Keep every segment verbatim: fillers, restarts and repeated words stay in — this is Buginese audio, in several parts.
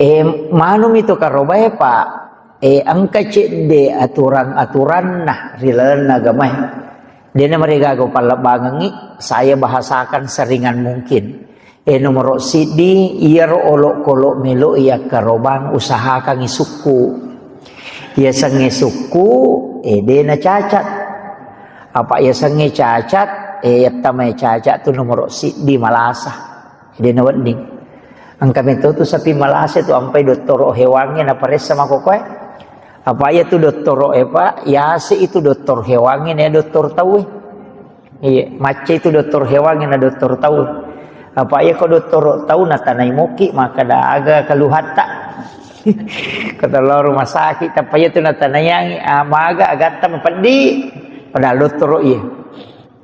Eh, manumi to karobae, Pak. Eh, engka cedde aturan-aturanna ri lalenna agamae. Dena marigaga pallebbangengngi, saya bahasakan seringan mungkin. Eh, nomoro siddi, iyaro olokolo melo yakkarobang, usahakangngi sukku. Yasengnge sukku, eh, dena cacat. Apa yasengnge cacat, eh, yattamai cacat tu nomoro siddi malasa. Dena wedding. Engka meto tu sapi malasa tu ampai dottoro hewangnge naparessa makokoe. Apa iya tu dottoro e, Pak? Yase itu doktor hewangnge na doktor tauwe. Iya, macca itu doktor hewangnge na doktor tauwe. Apa iya ko dottoro tau natanai moki, makkeda aga keluhatta. Ko tau lao rumah sakit, tappa iya tu natanaiangngi, ah, maga agatta mapeddi. Padahal dottoro iya.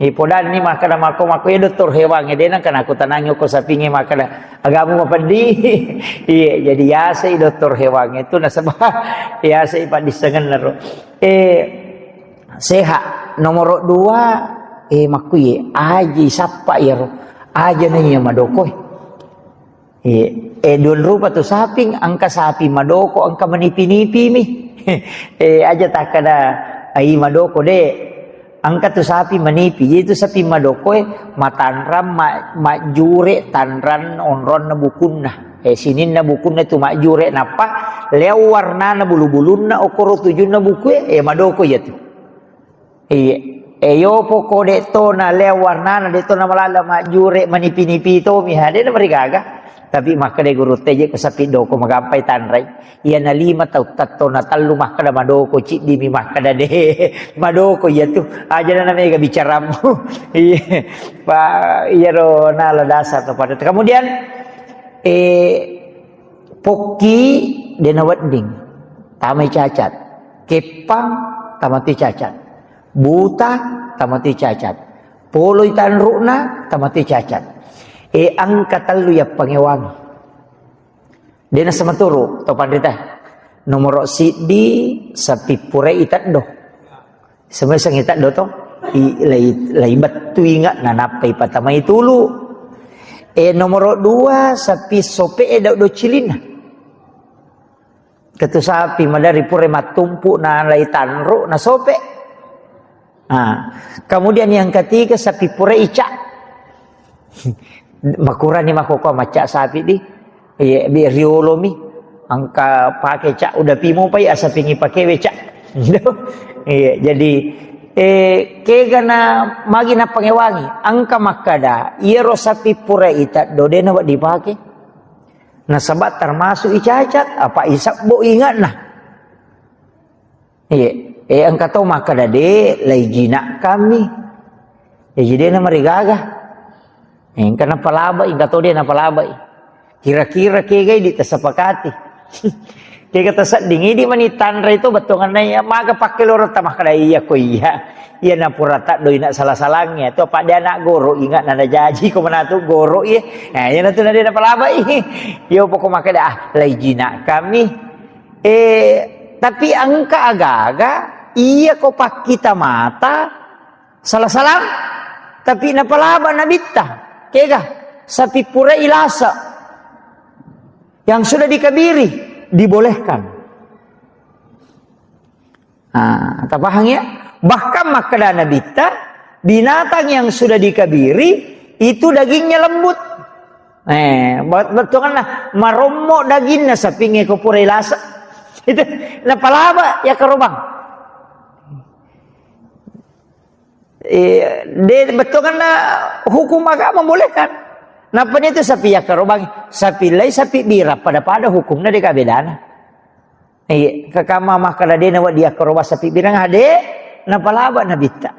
Eh, podanni makkeda mako-mako, iya doktor hewangnge, dena kana kutanangi ko sapingnge makkeda, agamu mapeddi. Iya, jadi yasei doktor hewangnge tu nasaba yasei paddissengenna ro. Eh, sehat. Nomoro dua, eh, makkuye, aji sappa iyaro. Aja na iya madoko, eh. Iya. Eh, dua rupa tu saping, engka sapi madoko, engka manipi-nipi mi. Eh, aja takkeda, ai madoko, de. Engka tu sapi manipi. Jadi tu sapi madoko, eh, matanrang, ma-, majjure tanrang onronna bukunna. Eh, sininna bukunna tu majjure, nappa leo warnana bulu-bulunna, okoro tujunna bukue, eh, madoko iya tu. Iya. E, yopo ko de to na leo warnana, de to na malala majjure, manipi-nipi to mi, ha, de na marigaga. Tapi makkeda guru teje ko sapi doko magampai tanrai. Iya na lima tau tatto na tellu makkeda madoko, ciddi mi makkeda de. Madoko iya tu. Aja na mega bicaramu. Iya. Pa, iyaro nala dasar to pada. Kemudian, eh, pokki dena wedding. Tamai cacat. Keppang, tamati cacat. Buta, tamati cacat. Poloi tanru'na, tamati cacat. E, engka tellu yappangewangi. Dena sematuru, to panrita. Nomoro siddi, sapi purai teddo. Semua sangi teddo to. I, lai, lai bettu inga, nanappai patamai tulu. E, nomoro dua, sapi sope e dau do cilinna. Ketu sapi madari pura mattumpu na lai tanru na sope. Ah, kemudian yang ketiga sapi pura ica. Makurani makoko maca sapi di. Iya, bi riolo mi. Engka pake ca udah pimu pai asa pingi pake we ca. Iya, jadi, eh, kegana magi napangewangi. Engka makkada, iyaro sapi pura ita dodena wa dipake. Nasaba termasuk icacat, apa isabbo ingatna. Iya, eh, engka to makkada de, lai jinak kami. Ya, jadi na marigaga. Eh, engka napalabai, engka to de napalabai. Kira-kira kegai di tasapakati. Kega tasedding idi mani tanra itu bettuanna iya, maga pakke loro ta makkada iya ko iya. Iya na pura taddo ina salah-salangnya. Tu apa dia anak goro ingat nada jaji ko manatu goro iya. Nah, iya natu nade napalabai. Iya pokok makkada, ah, lai jinak kami. Eh, tapi engka aga-aga, iya ko pakkita mata, salah-salah, tapi napalaba nabitta. Kega, sapi pura ilasa yang sudah dikabiri, dibolehkan. Ah, tapahang ya? Bahkan makkada nabitta, binatang yang sudah dikabiri, itu dagingnya lembut. Eh, bet-, bettuanna marommo daginna sapinge ko pura ilasa. Itu napalaba ya karobang. Eh, de bettuanna hukum agama membolehkan. Napa itu sapi ya karobang, sapi lai sapi bira pada-pada hukumnya de kabedana. Iya, kakama makkada de nawa dia karoba sapi birang ade napalaba nabitta.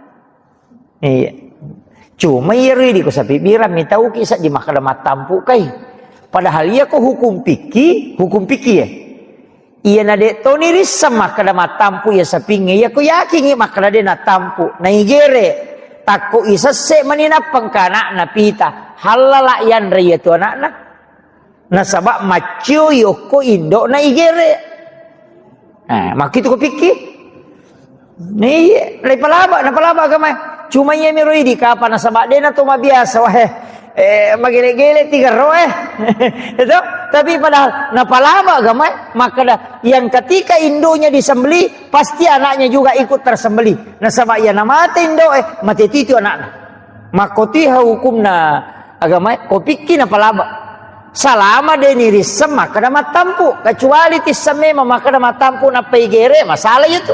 Iya. Cuma iya ridi ko sapi birang mitauki sa di makkada mattampu kai. Padahal iya ko hukum piki, hukum piki ya. Iya na de toni rissa makkada mattampu iya sapinge iya ko yakingi makkada de nattampu. Naigere takko isesse mani nappengka anakna pita. Hallala yanre iya tu anakna. Nasaba maccio yokko indokna igere. Nah, makkitu ko pikki. Iya, lai palaba, napalaba agama. Cuma iya miro idi kapa nasaba dena to mabiasa wae. Eh, magele-gele tiga roe. Itu, tapi padahal napalama agama, maka dah, yang ketika induknya disembelih, pasti anaknya juga ikut tersembelih. Nasaba iya namate indoe, mate titu anakna. Makkotiha hukumna agama, kopikki napalama. Salama de nirisseng, maka dah mattampu. Kecuali tisseng memang, maka dah mattampu, nappa igere, masalah itu.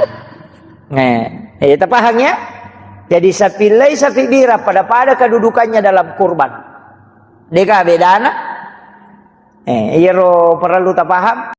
Eh, eh, tapahang ya? Jadi sapi lai, sapi bira pada-pada kedudukannya dalam kurban. Deka bedana? Eh, iyaro perlu tapaham.